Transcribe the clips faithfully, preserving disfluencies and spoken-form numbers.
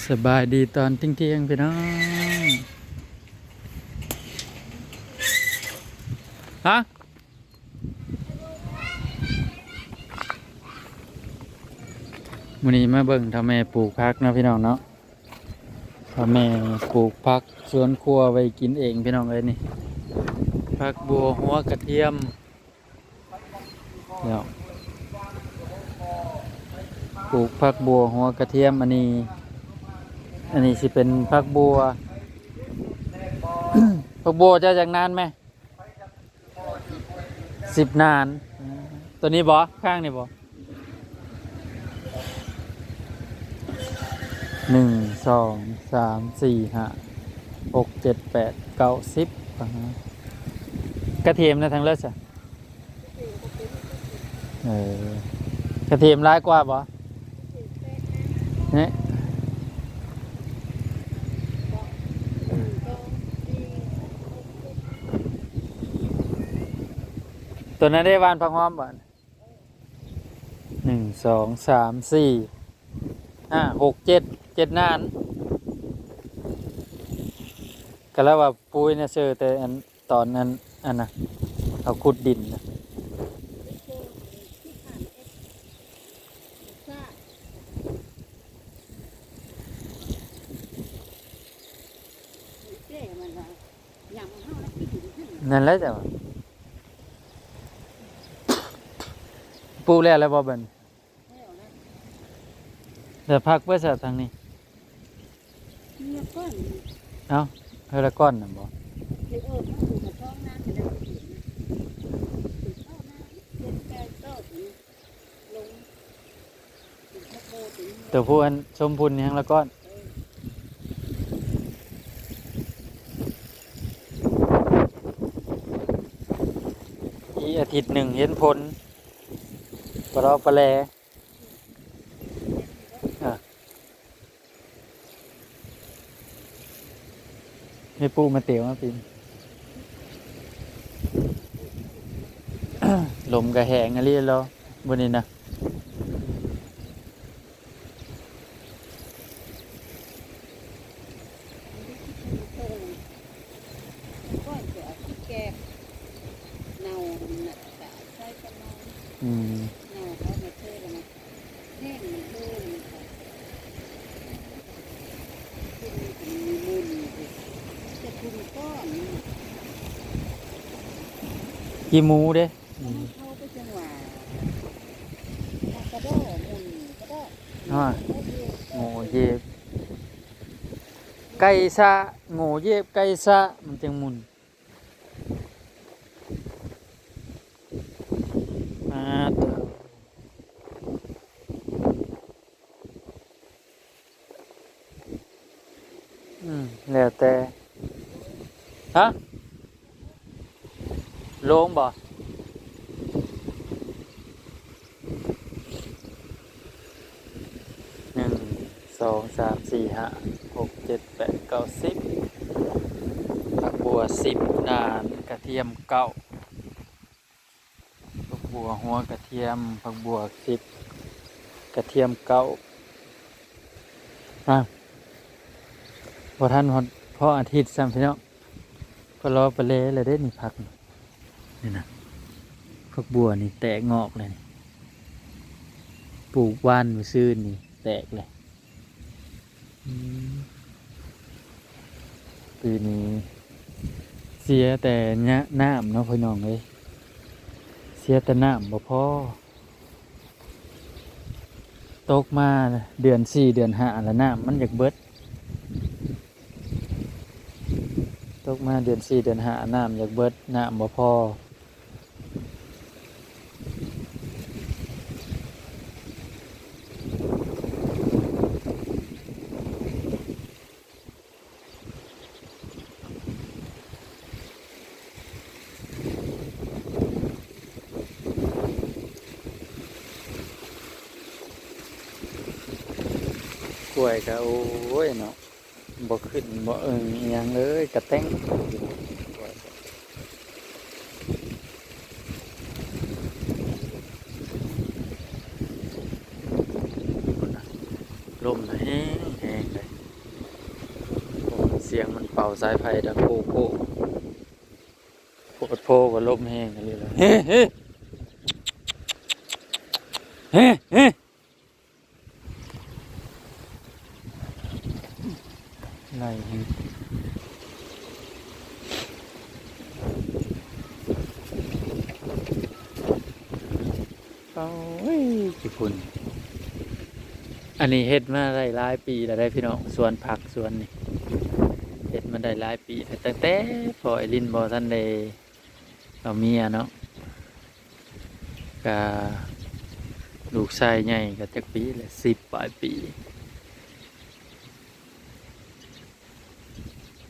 สบายดีตอนเที่ยงๆ พี่น้อง ฮะ มื้อนี้มาเบิ่งเฒ่าแม่ปลูกผักเนาะพี่น้องเนาะ เฒ่าแม่ปลูกผักสวนครัวไว้กินเองพี่น้องเอ้ยนี่ ผักบัวหัวกระเทียม เนาะ ปลูกผักบัวหัวกระเทียม อันนี้ อันนี้สิเป็นผักบัว ผักบัวจะจากนานไหม สิบนาน ตัวนี้บ่ ข้างนี่บ่ หนึ่ง สอง สาม สี่ ห้า หก เจ็ด แปด เก้า สิบ อ่าฮะ กระเทียมนะทางเลิศจ้ะ เออ กระเทียมร้ายกว่าบ่ เนี่ย ตัวนั้นได้หว่านผักหอมบ่ หนึ่ง สอง สาม สี่ ห้า หก เจ็ด เจ็ดนาน ก็แล้วว่าปุ๋ยเนี่ยเซอร์แต่อัน ตอนนั้น อันน่ะ เขาขุดดินนะ นั่นแหละจ้ะ ปลูกแล้วแล้วบ่เบิ่น แล้วผักไว้ซะทางนี้ เอ้า เฮาละก้อนน่ะบ่ ตัวผู้อันชมพูนี่แฮงละก้อน อีกอาทิตย์หนึ่งเห็นผล ปะเลาะปะแล อ่ะ ให้ปู่มาเตียวมาปีน ลมก็แหงอะลีแล้วบนนี้นะ ก้อนเสือขี้แกบเน่าหนักตาใส่กันเน่า อืม เน่าเขามาเทกันนะ แห้งมันเพิ่มมันก็ คุณมันมีมูลอยู่ดิ จะคุณก้อนนี่ ขี้หมูเด้ อืม เขาไปจังหวะ กระโดดหมุนกระโดด อ่า โอ้โห โง่เย็บ ไก่ซะ โง่เย็บไก่ซะ มันจังหมุน อ่า อืม แล้วแต่ ฮะ โล่งบ่ หนึ่ง สอง สาม สี่ ห้า หก เจ็ด แปด เก้า สิบ ผักบัว สิบ นาน กระเทียม เก้า ผักบัวหัวกระเทียม ผักบัว สิบ กระเทียม เก้า อ่ะ บ่ทันฮอดพออาทิตย์ซ้ำพี่น้อง ปะเลาะปะเลแล้วเด้นี่ผักนี่ นี่นะ ผักบัวนี่แตกงอกเลยนี่ ปลูกหว่านมื้อซืนนี่แตกเลย อืม ปีนี้เสียแต่น้ำเนาะพี่น้องเอ้ย เสียแต่น้ำบ่พอ ตกมาเดือนสี่เดือนห้าแล้วน้ำมันอยากเบิด ตกมาเดือนสี่เดือนห้าน้ำอยากเบิด น้ำบ่พอ กล้วยก็ โอ้ยเนาะ บ่ขึ้นบ่เอิงอิหยังเลย กระแต้ง ลมน่ะแฮงแฮงเลย สียงมันเป่าสายไฟดังโก้โก้ โพดโพก็ลมแฮงอีหลีเลย เฮ้ เฮ้ เฮ้ เฮ้ ไล่แฮง โอ้ย ขี้ฝุ่น อันนี้เฮ็ดมาได้หลายปีแล้วเด้อพี่น้อง สวนผักสวนนี่ เฮ็ดมาได้หลายปีแล้ว ตั้งแต่พ่อไอรินบ่ทันได้เอาเมียเนาะ ก็ลูกชายใหญ่ก็จักปีแล้ว สิบปลายปี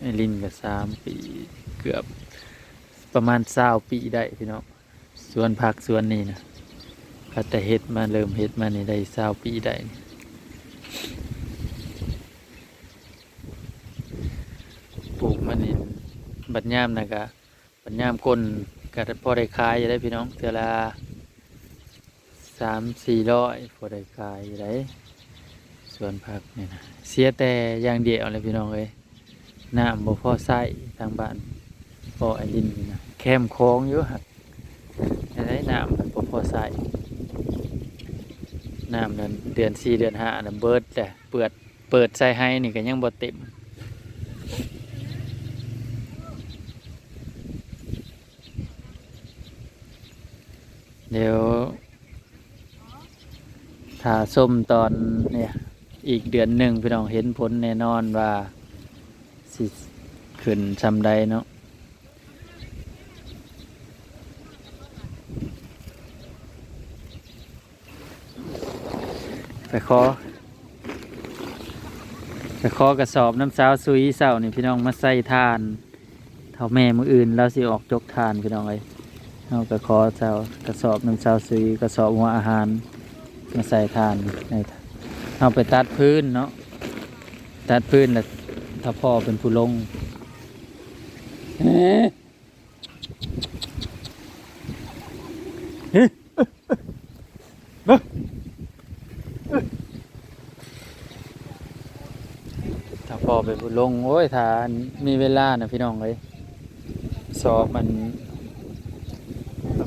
ไอรินก็สามปี เกือบประมาณซาวปีได้พี่น้อง สวนผักสวนนี่นะ ก็แต่เฮ็ดมา เริ่มเฮ็ดมานี่ได้ซาวปีได้นี่ ปลูกมานี่ บัดยามนะก็ บัดยามก้นก็พอได้ขายอยู่ได้พี่น้อง เทื่อละสามสี่ร้อย พอได้ขายอยู่ได้ สวนผักนี่นะ เสียแต่อย่างเดียวเลยพี่น้องเอ้ย น้ำบ่พอใช้ทางบ้าน พ่อไอรินนี่นะ แคมคลองอยู่หัก จั่งใดน้ำมันบ่พอใช้ น้ำนั้นเดือนสี่เดือนห้าน่ะเบิดแหละ เปิด เปิดใส่ไฮนี่ก็ยังบ่เต็ม เดี๋ยว ถ้าชมตอนเนี่ย อีกเดือนหนึ่งพี่น้องเห็นผลแน่นอนว่า สิขึ้นส่ำใดเนาะ ไปขอ ไปขอกระสอบน้ำสาวซุยเช้านี่พี่น้องมาใส่ถ่าน เฒ่าแม่มื้ออื่นลาวสิออกจกถ่านพี่น้องเอ้ย เฮาก็ขอเช้ากระสอบน้ำสาวซุย กระสอบหัวอาหาร มาใส่ถ่าน ให้เฮาไปตัดฟืนเนาะ ตัดฟืนแล้วถ้าพ่อเป็นผู้ลง เฮ้ เฮ้ เบิ่ง ถ้าพ่อเป็นผู้ลง โอ้ย ถ้ามีเวลานะพี่น้องเอ้ย สอบมัน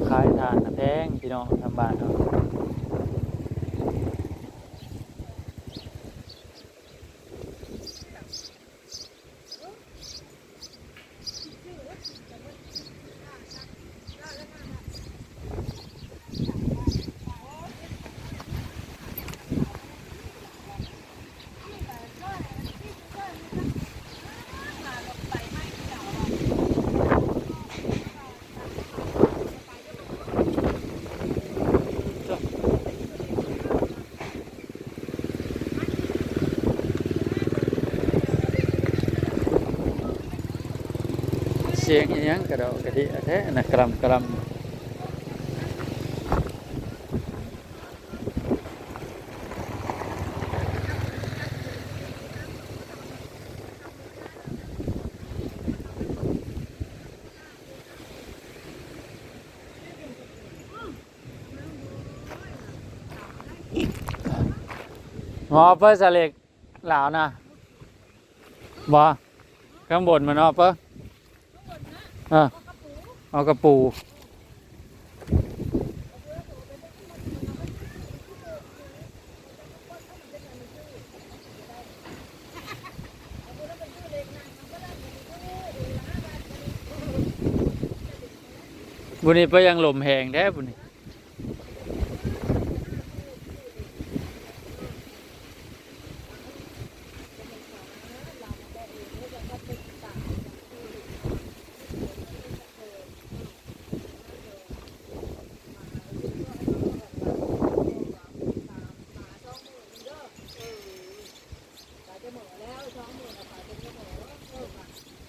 ขายถ่านนะแพงพี่น้องทางบ้านเฮา เสียงอิหยังกระดอกกระเดียแท้นะ กรำกรำ หมอเปิ้ลสลิก หลาวนะ บ่ ข้างบนมันเนาะเปิ้ล เออ เอากระปู บุนี้ไปยังลมแหงแท้บุนี้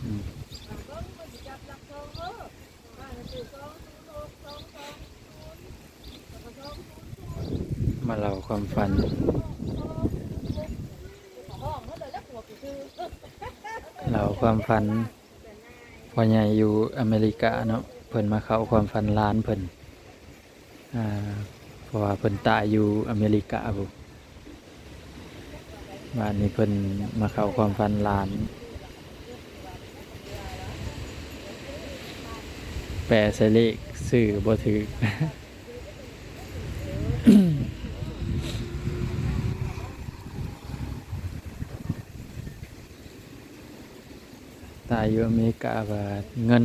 อืม มาเล่าความฝัน เล่าความฝัน พ่อใหญ่อยู่อเมริกาเนาะ เพิ่นมาเข้าความฝันหลานเพิ่น อ่า เพราะว่าเพิ่นตายอยู่อเมริกาพุ้น บาดนี้เพิ่นมาเข้าความฝันหลาน แปลใส่เลข ซื้อบ่ถืก ตายอยู่อเมริกาว่าเงิน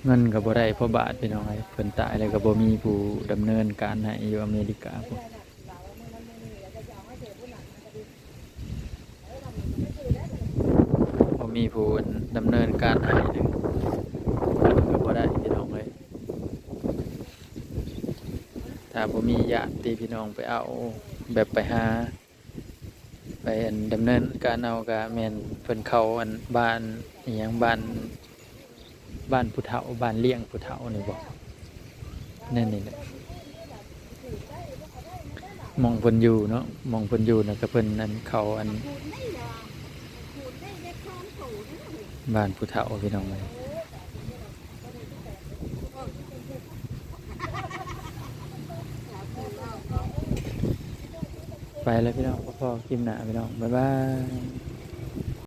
เงินก็บ่ได้พอบาทพี่น้องเอ้ย เพิ่นตายแล้วก็บ่มีผู้ดำเนินการให้อยู่อเมริกาพุ้น บ่มีผู้ดำเนินการให้เลย ก็บ่ได้พี่น้องเอ้ย ถ้าบ่มีญาติพี่น้องไปเอา แบบไปหา ไปอันดำเนินการเอาก็แม่นเพิ่นเข้าอันบ้าน อิหยัง บ้าน บ้านผู้เฒ่า บ้านเลี้ยงผู้เฒ่านี่บ่ นั่นนี่แหละ หม่องเพิ่นอยู่เนาะ หม่องเพิ่นอยู่น่ะก็เพิ่นอันเข้าอัน บ้านผู้เฒ่าพี่น้องเอ้ย ไปแล้วพี่น้อง พอๆคลิปหน้าพี่น้อง บ๊ายบาย